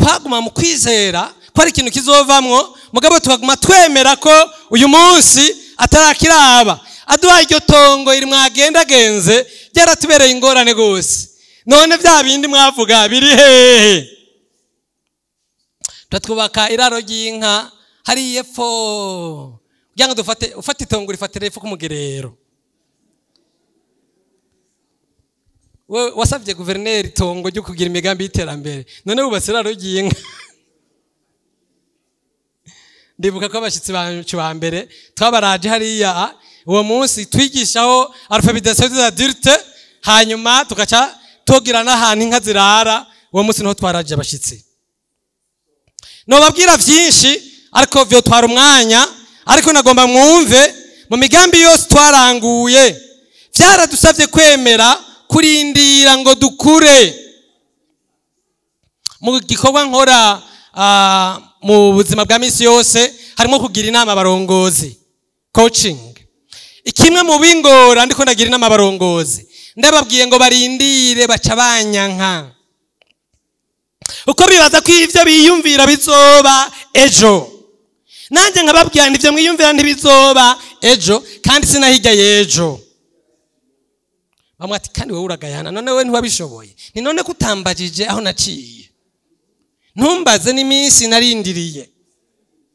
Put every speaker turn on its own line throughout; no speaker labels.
Twaguma mu kwizera ko ari ikintu kizovamwo, mugabo tukaguma twemera ko uyu munsi atarakiraba. Aduha iryo tongo iri mwagendagenze byaratubereye ingorane gose. None bya bindi mwavuga biri hehe? Twubaka iraro ry'inka hari epfo kugira ngo dufate, ufate itongo rifatire epfo kumugerero. We wasabye guverineri itongo ryo kugira imigambi y'iterambere, none wubatse iraro ry'inka. Ndibuka ko abashitsi bacu ba mbere twabaraje hariya uwo munsi twigishaho alphabétisation des adultes, hanyuma tugaca tugira n'ahantu inka zirara. Uwo munsi niho twaraje abashitsi. Nobabwira vyinshi ariko vyotwara umwanya, ariko nagomba mwumve mu migambi yose twaranguye vyaradusavye kwemera kurindira ngo dukure. Mu gikorwa nkora mu buzima bwa misi yose harimo kugira inama abarongozi, coaching. Ikimwe mu bingora ndiko ndagira inama abarongozi, ndababwiye ngo barindire baca banyanka, uko bibaza ko ivyo biyumvira bizoba ejo. Nanje nkababwira nti ivyo mwiyumvira ntibizoba ejo, kandi sinahijya yejo. Bamwe ati kandi wewe uragayana, none wewe ntiwabishoboye. Ni none kutambajije aho naciye, ntumbaze n'iminsi narindiriye.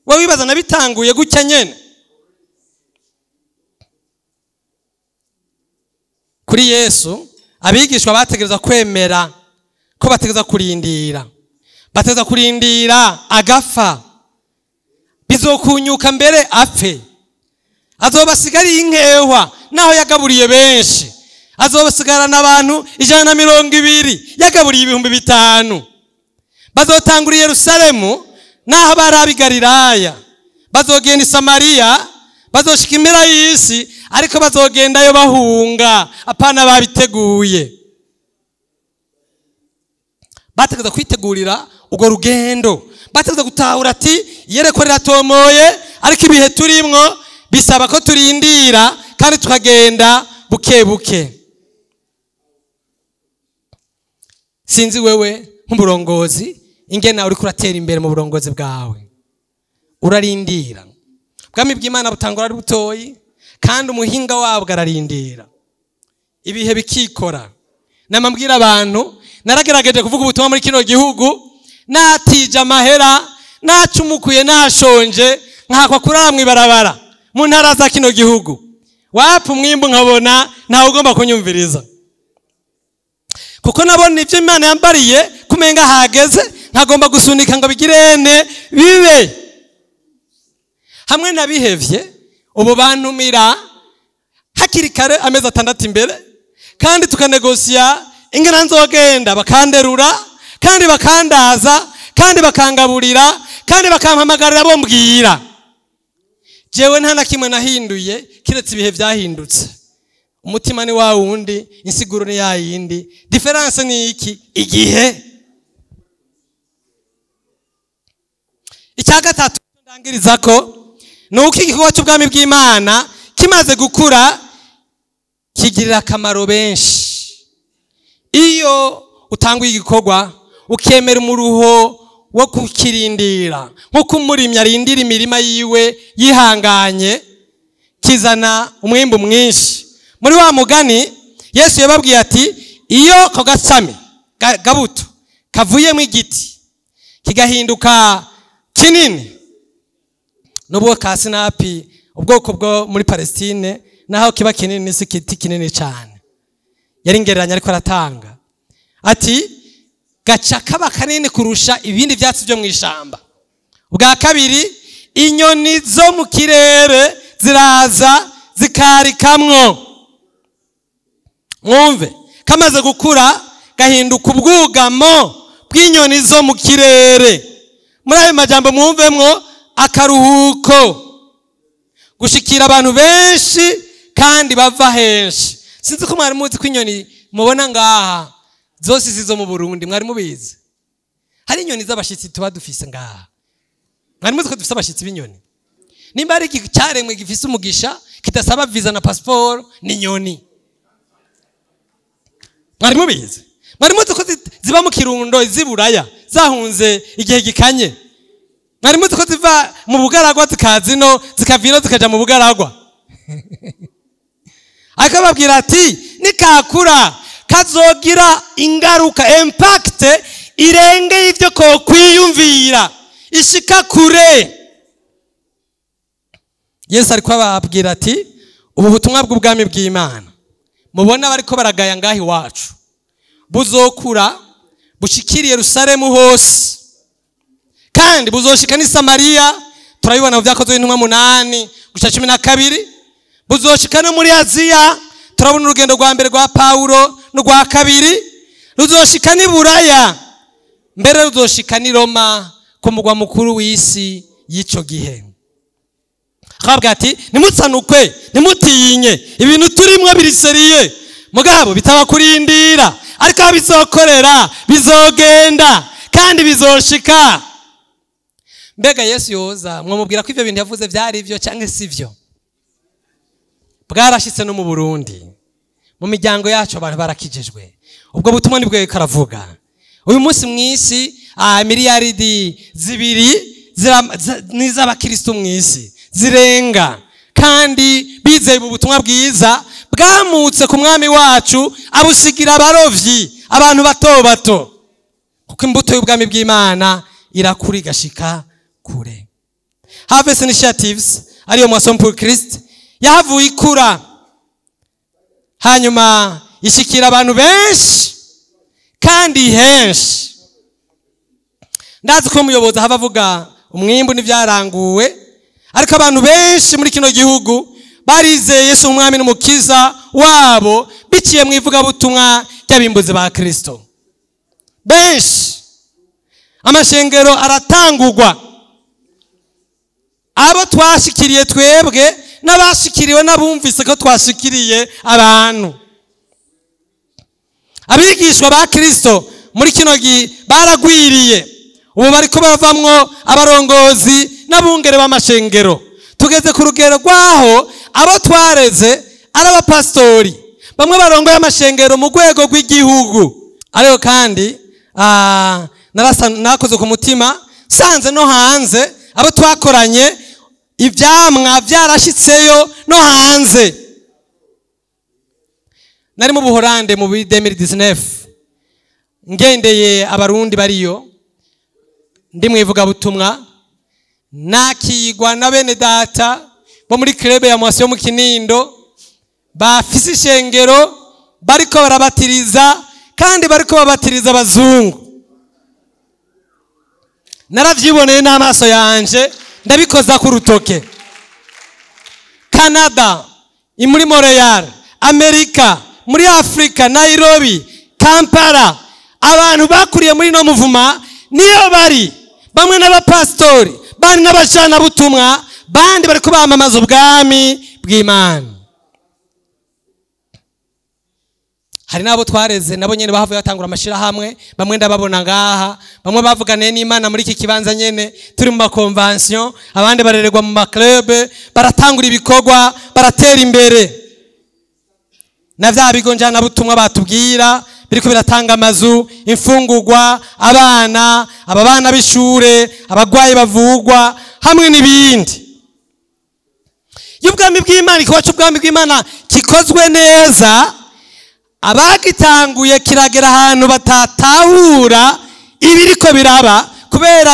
Wewe wibaza nabitanguye gutya nyene. Kuri Yesu abigishwa bategereza kwemera ko bategereza kurindira, bategereza kurindira agafa, bizokunyuka mbere apfe, azobasigariye inkehwa naho yagaburiye benshi, azobasigarana abantu 120 yagaburiye 5000. Bazotangura Yerusalemu naho bari Galilaya, bazogenda i Samariya, bazoshika impera y'isi, ariko bazogendayo bahunga, apana babiteguye. Bategereza kwitegurira urwo rugendo, bategereza gutahura ati iyerekwa riratomoye, ariko ibihe turimwo bisaba ko turindira kandi tukagenda buke buke. Sinzi wewe nk'umurongozi ingena uriko uratera imbere mu burongozi bwawe, urarindira. Ubwami bw'Imana butangura ari butoyi, kandi umuhinga wabwo ararindira, ibihe bikikora. Namambwira abantu, naragerageje kuvuga ubutumwa muri kino gihugu, natije amahera, nacumukuye, nashonje, nkakwa kurara mw'ibarabara mu ntara za kino gihugu, wapfa umwimbu nkabona ntawe ugomba kunyumviriza, kuko nabona ivyo Imana yambariye kumenga hageze, nkagomba gusunika ngo bigirene bibe. Hamwe nabihevye ubu bantumira hakiri kare amezi 6 imbere, kandi tukanegosia ingena nzogenda, bakanderura kandi bakandaza kandi bakangaburira kandi bakampamagarira bombwira. Jewe nta na kimwe nahinduye kiretse ibihe vyahindutse. Umutima ni wa wundi, insiguro ni ya yindi, difference ni iki? Igihe. Icya gatatu ndangiriza ko nuko igikorwa cy'ubwami bw'Imana kimaze gukura kigirira akamaro benshi. Iyo utanguye igikorwa ukemera umuruho wo kukirindira, nkuko umurimyi arindira imirima yiwe yihanganye, kizana umwimbu mwinshi. Muri wa mugani Yesu yababwiye ati iyo ako gasami gabuto kavuyemo igiti kigahinduka kinini, nubwo ka sinapi ubwoko bwo muri Palestine naho kiba kinini si kiti kinini cyane, yari ingereranya ariko aratanga ati gaca kaba kanini kurusha ibindi byatsi byo mu ishamba. Ubwa kabiri, inyoni zo mu kirere ziraza zikarikamwo. Mwumve, kamaze gukura gahinduka ubwugamo bw'inyoni zo mu kirere. Muri ayo majambo mwumvemwo akaruhuko, gushikira abantu benshi kandi bava henshi. Sinzi ko mwari muzi ko inyoni mubona ngaha zose zizo mu Burundi, mwari mubizi? Hari inyoni z'abashitsi tuba dufise ngaha. Mwari muzi ko dufise abashitsi b'inyoni? Nimba ari icyaremwe gifise umugisha kitasaba visa na passport ni inyoni. Mwari mubizi? Mwari muzi ko ziba mu Kirundo, iziburaya Zahunze igihe gikanye. Mwari muzi ko ziva mu bugaragwa zikaza ino, zikava ino zikaja mu bugaragwa. Akababwira ati nikakura kazogira ingaruka, impact irengeye ivyo kokwiyumvira, ishika kure. Yesu ariko ababwira ati ubu butumwa bw'ubwami bw'Imana mubona bariko baragaya ngahi iwacu buzokura bushikiriye Yerusalemu hose, kandi buzoshika ni Samaria. Turabibona mu Vyakozwe n'Intumwa 8 gushika 12. Buzoshika no muri Aziya, turabona urugendo rwa mbere rwa Paulo n'urwa kabiri. Ruzoshika ni Buraya, mbere ruzoshika ni Roma, ku mugwa mukuru w'isi y'ico gihe. Akababwira ati nimutsanukwe, nimutinye, ibintu turimwo biriseriye, mugabo bitabakurindira, ariko aho bizokorera bizogenda kandi bizoshika. Mbega Yesu yoza mwamubwira ko ivyo bintu yavuze vyari ivyo canke si vyo? Bwarashitse no mu Burundi, mu miryango yacu abantu barakijijwe. Ubwo butumwa nibwo yariko aravuga. Uyu munsi mw'isi, miliyaridi 2 n'iz'abakristo mw'isi zirenga, kandi bizeye ubu butumwa bwiza bwamutse ku mwami wacu, abusigira abarovyi, abantu bato bato, kuko imbuto y'ubwami bw'Imana irakura igashika kure. Harvest Initiatives ariyo Moisson pour Christ yahavuye ikura, hanyuma ishikira abantu benshi kandi henshi. Ndazi ko umuyobozi ahava avuga umwimbu n'ivyaranguwe, ariko abantu benshi muri kino gihugu barizeye Yesu umwami n'umukiza wabo biciye mu ivugabutumwa ry'abimbuzi ba Kristo. Benshi amashengero aratangurwa, abo twashikiriye twebwe n'abashikiriwe n'abumvise ko twashikiriye abantu. Abigishwa ba Kristo muri kino gihe baragwiriye, ubu bariko bavamwo abarongozi n'abungere b'amashengero. Tugeze ku rugero rwaho abo twareze ari abapastori, bamwe barongoye amashengero mu rwego rw'igihugu. Ariko kandi nakoze ku mutima sanze no hanze abo twakoranye ivyamwa vyarashitseyo no hanze. Nari mu Buholande mu 2019 ngendeye abarundi bariyo, ndi mwivugabutumwa, nakigwa na bene data bo muri club ya Moisson yo mu Kinindo, bafise ishengero bariko barabatiriza, kandi bariko babatiriza abazungu. Naravyiboneye n'amaso yanje, ndabikoza ku rutoke. Canada, muri Montreal, Amerika, muri Afrika, Nairobi, Kampala, abantu bakuriye muri no muvuma niyo bari, bamwe n'abapastori, bandi n'abajanabutumwa, bandi bariko bamamaza ubwami bw'Imana. Hari nabo twareze nabo nyene bahavuye batangura amashirahamwe, bamwe ndababona ngaha, bamwe bavuganiye n'Imana muri iki kibanza nyene turi mu makonvention, abandi barererwa mu maclub, baratangura ibikorwa, baratera imbere. Na vya bigo njanabutumwa batubwira biriko biratanga amazu, imfungurwa, abana, aba bana b'ishure, abagwayi bavugwa, hamwe n'ibindi. Iyo ubwami bw'Imana, igikorwa c'ubwami bw'Imana kikozwe neza, abagitanguye kiragera ahantu batatahura ibiriko biraba, kubera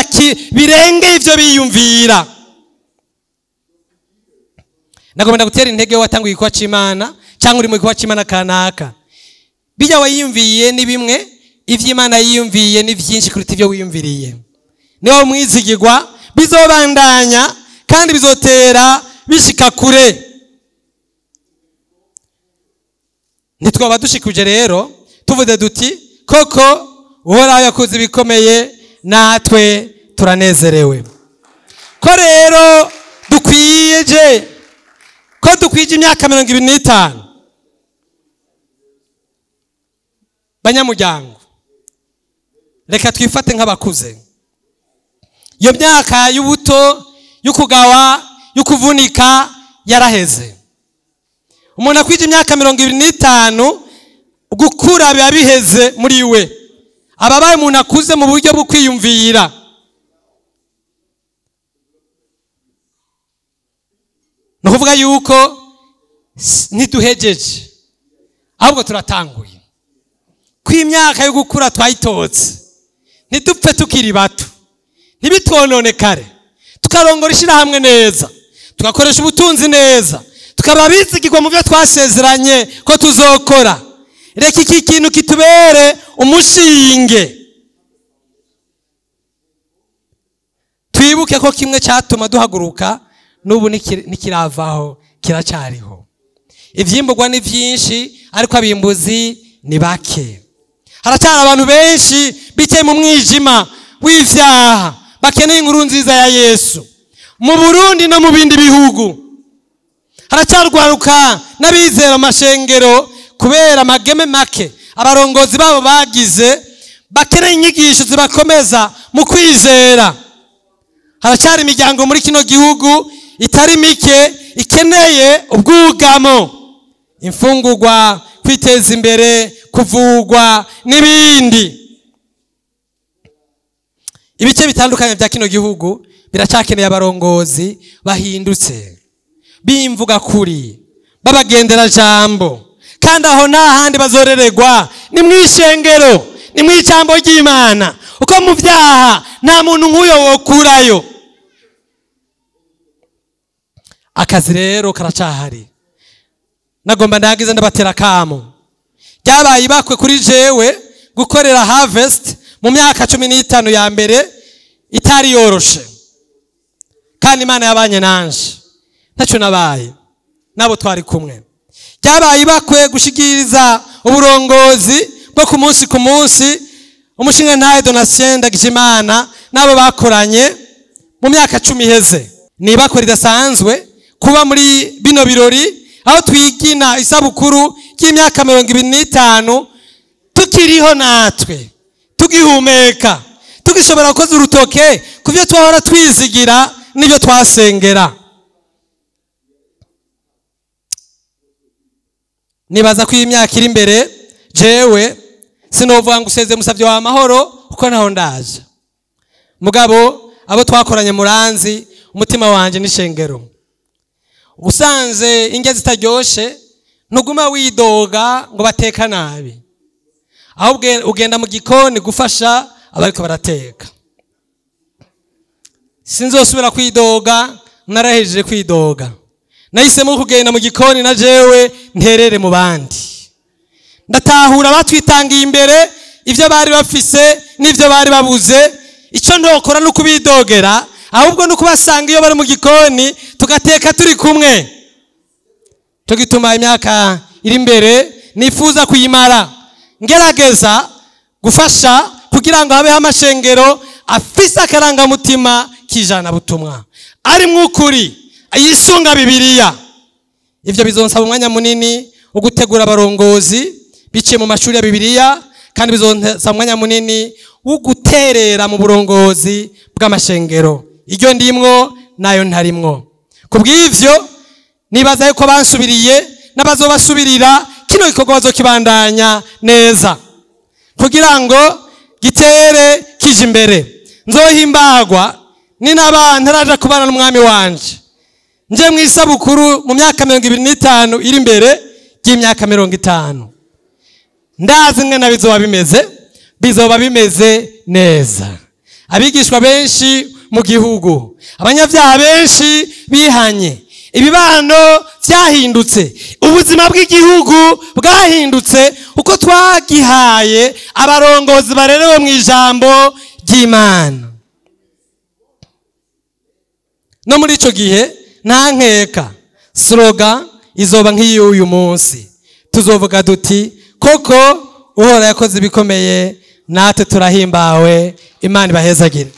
birenge ivyo biyumvira. Nagomba gutera intege watanguye igikorwa c'Imana cyangwa uri mu gikorwa c'Imana kanaka. Bijya wiyumviye ni bimwe, ivy'Imana yiyumviye ni vyinshi kuruta ivyo wiyumviriye. Niho mwizigirwa bizobandanya kandi bizotera bishika kure. Ntitwaba dushikuje rero tuvuze duti koko Uhoraho yakoze ibikomeye natwe turanezerewe. Ko rero dukwije, ko dukwije imyaka 25, banyamuryango reka twifate nk'abakuze. Iyo myaka y'ubuto, y'ukugawa, y'ukuvunika yaraheze. Umuntu akwije imyaka 25 gukura biba biheze muri we. Ababaye umuntu akuze mu buryo bwo kwiyumvira. Ni ukuvuga yuko ntiduhejeje, ahubwo turatanguye. Ko imyaka yo gukura twayitotse, ntidupfe tukiri bato, ntibitwononekare, tukarongora ishyirahamwe neza, tugakoresha ubutunzi neza, tukaba bizigirwa mu byo twasezeranye ko tuzokora. Reka iki kintu kitubere umushinge. Twibuke ko kimwe cyatuma duhaguruka n'ubu nikiravaho, kiracyariho. Ivyimburwa ni vyinshi, ariko abimbuzi ni bake. Haracyari abantu benshi bicaye mu mwijima w'ivyaha, bakeneye inkuru nziza ya Yesu mu Burundi no mu bindi bihugu. Haracyarwaruka n'abizera amashengero kubera amageme make abarongozi babo bagize, bakeneye inyigisho zibakomeza mu kwizera. Haracyari imiryango muri kino gihugu itari mike ikeneye ubwugamo, imfungurwa, kwiteza imbere, kuvugwa n'ibindi. Ibice bitandukanye bya kino gihugu biracyakeneye abarongozi bahindutse, bimvuga kuri, babagendera jambo. Kandi aho nta handi bazoreregwa, ni mwishengero, ni mwijambo ry'Imana. Uko mu byaha nta muntu nk'uyo wokurayo. Akazi rero karacahari. Nagomba ndagize ndabatera kamo. Ryabaye ibakwe kuri jewe gukorera Harvest mu myaka 15 ya mbere itari yoroshe. Kandi Imana yabanye nanje, ntacyo nabaye, nabo twari kumwe. Ryabaye ibakwe gushikiriza uburongozi bwo ku munsi ku munsi umushinga ntaye Donatien Ndagijimana nabo bakoranye mu myaka 10 iheze. Ni ibakwe ridasanzwe kuba muri bino birori aho twigina isabukuru y'imyaka 25 tukiriho natwe, tugihumeka, tugishobora gukoza urutoke kuvyo twahora twizigira n'ibyo twasengera. Nibaza ko imyaka iri imbere jewe sinovuga ngo useze musavyo wa mahoro, kuko naho ndaje. Mugabo abo twakoranye muranzi, umutima wanje n'ishengero. Usanze inge zitaryoshe ntuguma widoga ngo bateka nabi, ahubwo ugenda mu gikoni gufasha abariko barateka. Sinzosubira kwidoga, narahejeje kwidoga. Nahisemo kugenda mu gikoni na jewe nterere mu bandi. Ndatahura batwitangiye imbere ivyo bari bafise n'ivyo bari babuze. Ico ntokora no kubidogera, ahubwo no kubasanga iyo bari mu gikoni tugateka turi kumwe. Tugituma imyaka iri imbere nifuza kuyimara ngerageza gufasha kugira ngo habeho amashengero afise akarangamutima k'ijana butumwa ari mw'ukuri, yisunga Bibiliya. Ivyo bizonsaba umwanya munini wo gutegura abarongozi biciye mu mashuri ya Bibiliya, kandi bizonsaba umwanya munini wo guterera mu burongozi bw'amashengero. Iryo ndimwo nayo ntarimwo. Kubw'ivyo nibaza yuko bansubiriye n'abazobasubirira kino gikorwa bazokibandanya neza kugira ngo gitere kije imbere. Nzohimbagwa ni n'abantu ntaraja kubana n'umwami wanje nje mu isabukuru mu myaka 25 iri imbere y'imyaka 50. Ndazi ngena bizoba bimeze, bizoba bimeze neza. Abigishwa benshi mu gihugu, abanyabyaha benshi bihanye, ibibano byahindutse, ubuzima bw'igihugu bwahindutse uko twagihaye abarongozi barerewe mu ijambo ry'Imana. No muri ico gihe nta nkeka slogan izoba nk'iy'uyu munsi. Tuzovuga duti koko Uhora yakoze ibikomeye, natwe turahimbawe. Imana ibahezagire.